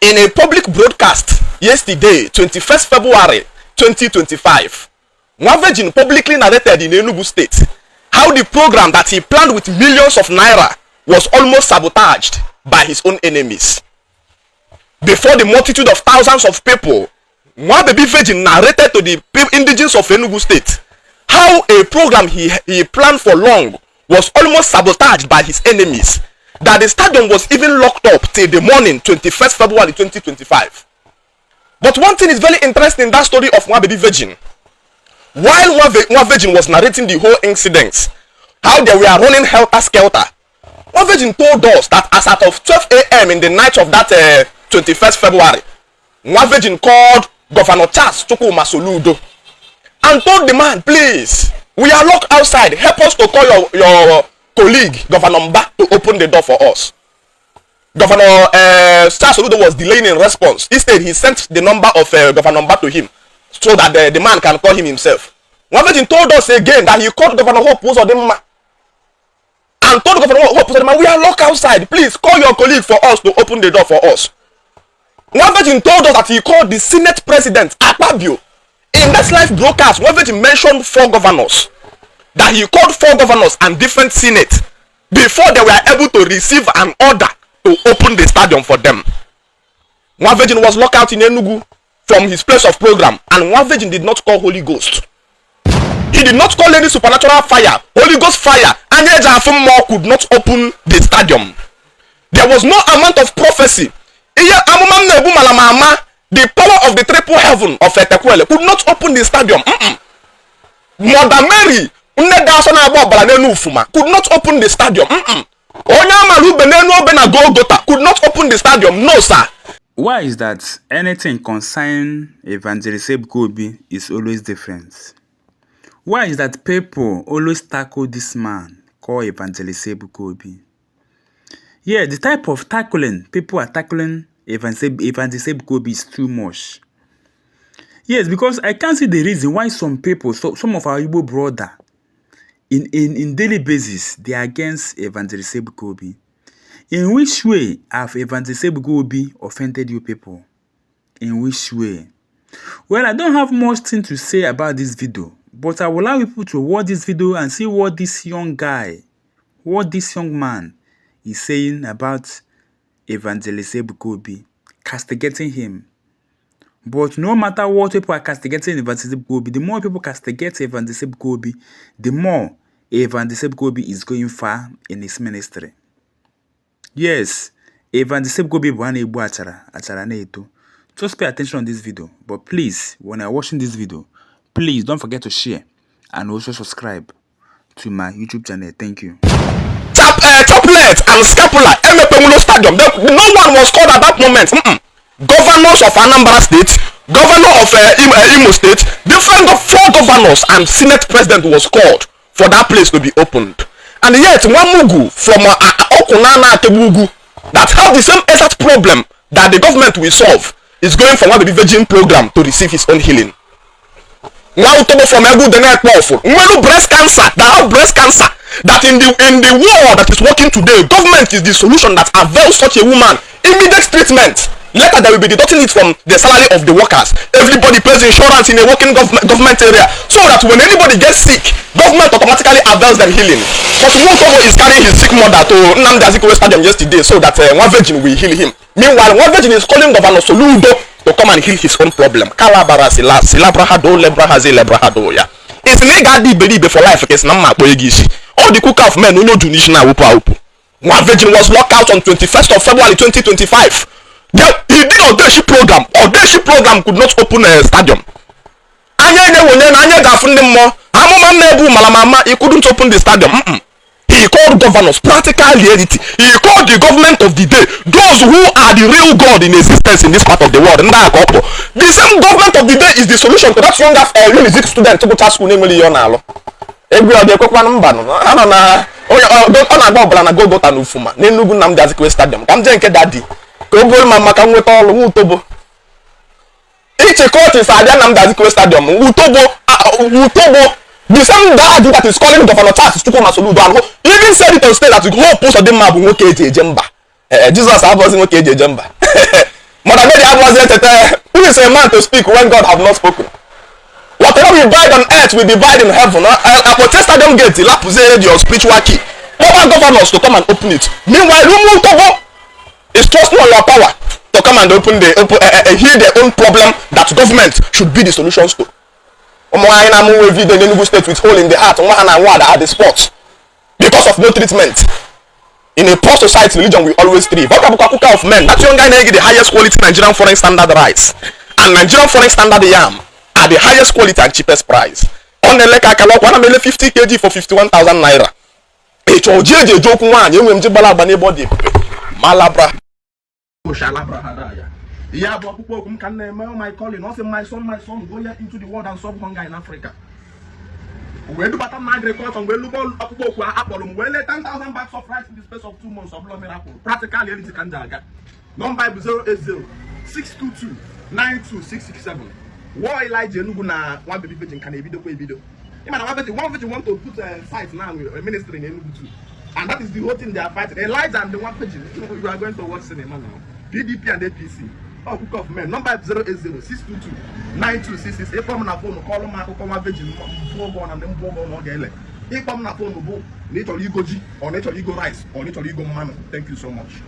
in a public broadcast yesterday, 21st February 2025, Virgin publicly narrated in Enugu State how the program that he planned with millions of naira was almost sabotaged by his own enemies. Before the multitude of thousands of people, Baby Virgin narrated to the indigenes of Enugu State how a program he planned for long was almost sabotaged by his enemies, that the stadium was even locked up till the morning 21st February 2025. But one thing is very interesting in that story of Baby Virgin. While one Virgin was narrating the whole incident, how they were running helter-skelter, one Virgin told us that as at of 12 a.m. in the night of that 21st February, one Virgin called Governor Charles Chukwuma Soludo and told the man, please, we are locked outside, help us to call your colleague, Governor Mba, to open the door for us. Governor Charles Soludo was delaying in response. Instead, he sent the number of Governor Mba to him so that the man can call him himself. One Virgin told us again that he called Governor Hope Uzodinma and told Governor Hope Uzodinma, we are locked outside, please call your colleague for us to open the door for us. One Virgin told us that he called the Senate President Akpabio. In that live broadcast, One Virgin mentioned 4 governors, that he called 4 governors and different Senate before they were able to receive an order to open the stadium for them. One Virgin was locked out in Enugu from his place of program, and One Virgin did not call Holy Ghost. He did not call any supernatural fire, Holy Ghost fire, and Ejafummo could not open the stadium. There was no amount of prophecy. The power of the triple heaven of Etekwele could not open the stadium. Mother Mary could not open the stadium. Could not open the stadium. No, sir. Why is that anything concerning Evangelist Ebuka Obi is always different? Why is that people always tackle this man called Evangelist Ebuka Obi? Yeah, the type of tackling people are tackling Evangelist Ebuka Obi is too much. Yes, because I can't see the reason why some people, some of our Igbo brother, in daily basis, they are against Evangelist Ebuka Obi. In which way have Evangelist Ebuka Obi offended you people? In which way? Well, I don't have much thing to say about this video, but I will allow people to watch this video and see what this young guy, what this young man is saying about Evangelist Ebuka Obi, castigating him. But no matter what people are castigating Evangelist Ebuka Obi, the more people castigate Evangelist Ebuka Obi, the more Evangelist Ebuka Obi is going far in his ministry. Yes, Evangelist Ebuka Obi bụ Igbo achara na-eto. Just pay attention on this video. But please, when you're watching this video, please don't forget to share and also subscribe to my YouTube channel. Thank you. Chaplet and scapula, Emepengulo Stadium. No one was called at that moment. Governors of Anambra State, governor of Imo State, different 4 governors and Senate President was called for that place to be opened. And yet, Wamugu from Okunana Tebugu that have the same exact problem that the government will solve is going for one Baby Virgin program to receive his own healing. Now from breast cancer, that have breast cancer, that in the world that is working today, government is the solution that avails such a woman immediate treatment. Later they will be deducting it from the salary of the workers. Everybody pays insurance in a working government area, so that when anybody gets sick, government automatically avails them healing. But Nwokobo is carrying his sick mother to Nnamdi Azikiwe Stadium yesterday so that One Virgin will heal him. Meanwhile, One Virgin is calling Governor Soludo to come and heal his own problem. Kalabara silabrahado lebrahaze lebrahado ya. It's negadi believe for life because Namma Boyegishi. All the cook of men who know Tunisia Wupa. One Virgin was locked out on 21st of February 2025. He did audition program. Audition program could not open a stadium. He couldn't open the stadium. He called governors, practical reality. He called the government of the day, those who are the real God in existence in this part of the world. The same government of the day is the solution to that young music student to go to school. The same dad that is calling Governor Charles Chukwuma Soludo even said it on stage that the whole post of the map will Jesus wasn't okay Jemba. Mother Mary who is a man to speak when God have not spoken? Whatever we bind on earth will be bound in heaven. A protester don't get it. Your spiritual key. Over governors to come and open it. Meanwhile, Rumu Togo is trusting on your power to come and heal their own problem that government should be the solutions to. The Enugu state with hole in the heart at the spot because of no treatment. In a poor society, religion will always thrive. Ebuka of men, that young guy get the highest quality Nigerian foreign standard rice and Nigerian foreign standard yam at the highest quality and cheapest price. On the lake, I can 50 kg for 51,000 naira. Malabra. Yeah, but people can my calling. Also, my son, go into the world and solve hunger in Africa. We do better agriculture. We look all Apple. We let 10,000 bags of rice in the space of 2 months of miracle. Practically, anything can do. Number 080 622 92667. Why Elijah Enugu na one baby page in can video. One video want to put a site now with a ministry in Enugu too. And that is the whole thing they are fighting. Elijah and the one page. You are going to watch cinema now. PDP and APC. Oh, book of men. Number 080 622 9266. If I'm not phone, call them. Come virgin. And then go. If I'm not phone, nature ego G or nature ego rice or nature ego man. Thank you so much.